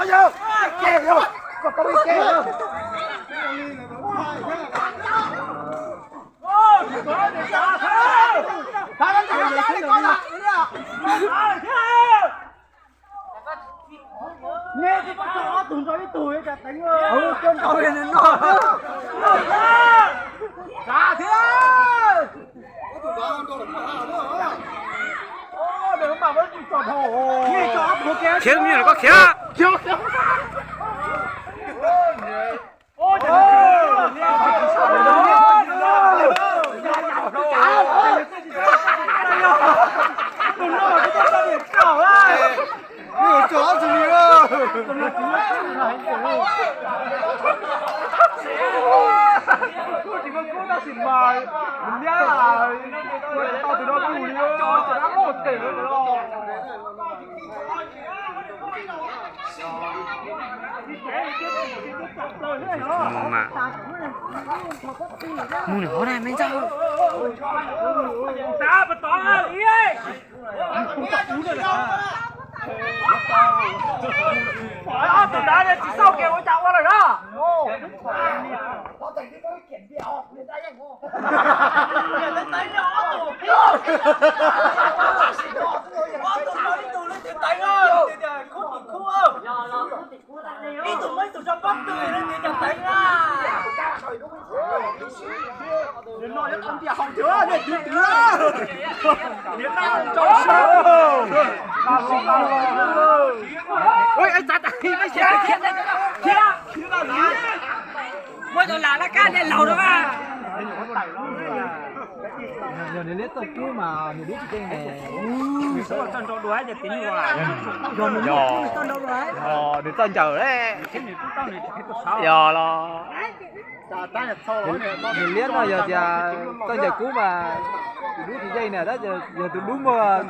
Khiav, tus me nyuam no koj khiav. Mus nws hov na me ntxawg. Ob tug dab tsis xauj kiag ua cas ua lawm na. Muab cov lam laj kab ne laug rau mas. Yog nws liab txawj kub mas nws dub tsis ceeb ne. Nws txawj nrau dua ces nws, nws txawj ncaws. Yog los nws liab no yog tias txawj ncaws kub mas tus dub tsis yeej na, tab sis yog tus dub muaj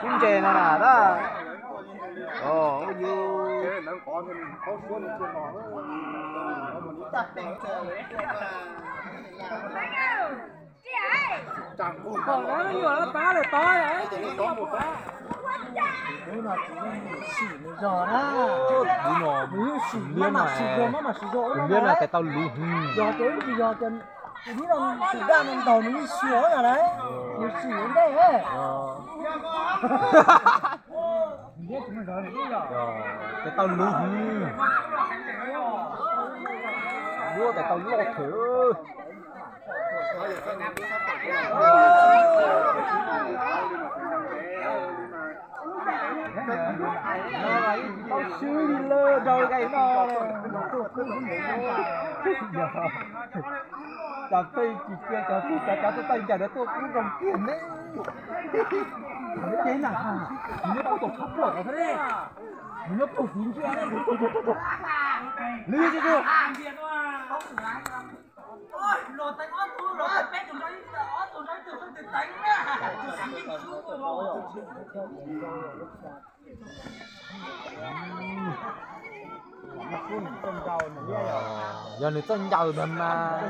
kub ntse no na tab. Tus liab no tes taw luv hwv. Tus daj no ntaus nws yeej xyuas na lauj, nws tsim ua ntej. Tes taw luv hwv. Luab tes taw loj kawg. Tau swb li lawm rau nqaij no. Cov pej tsis cia cov pej cov cov txawj ncaws no tuaj kub zoo kiag ne. Nws nyob puag tom tshab plaws thiab ne. Nws nyob puag tim ntsia ne. Lwm tus. Yog nws txawj ncaws ntag mas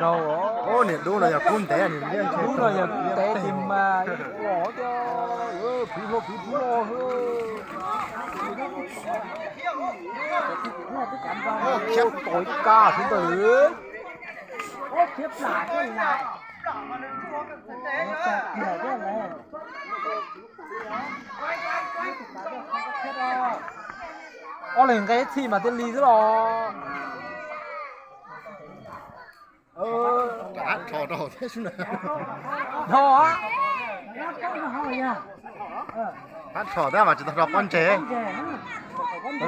raug. Niam dub no yog kub ntev, dub no yog kub ntev tiag mas los cov kwv hlua kwv hlua. Khiav tau ib kab xwb ntag. Ob leeg nqe ib txhij mas thiaj li xwb los. Dhau. Hab rho tab mas tsis tau rho pob ntseg.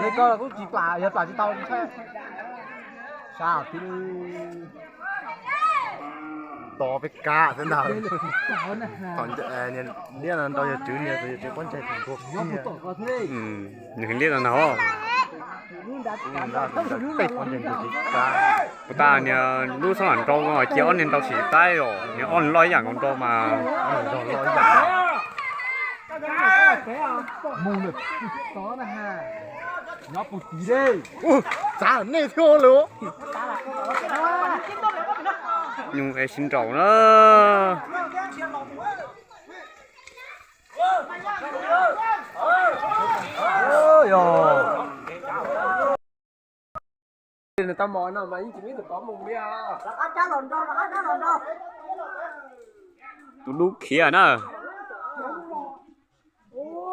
Li koj kuj tsis plam, yog plam tsis tau. Sab ti tos peb kab xwb ntag. Liab no nrau yawg Tswv niag, yawg Tswv pob ntseg ntuag kiag. Nws liab no na. Peb pob ntseg ntuag kiag. Puas tas niag lub xob lam nrau cia ob niag nrau tsis taib os, niag ob niag loj ib yam nkaus nrau mas. Nyob puag tid. Txav nej thiab lawm. Nyuj es sib nraus na. Yog nws tau mos no mas yeej tsis muaj ib tug pov mus li os. Tus dub khiav na.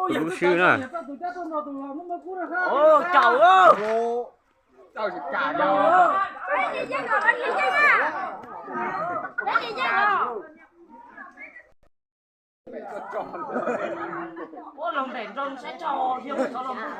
Tus dub swb na. Ua los npem nroo saib tso, yog cov los mus.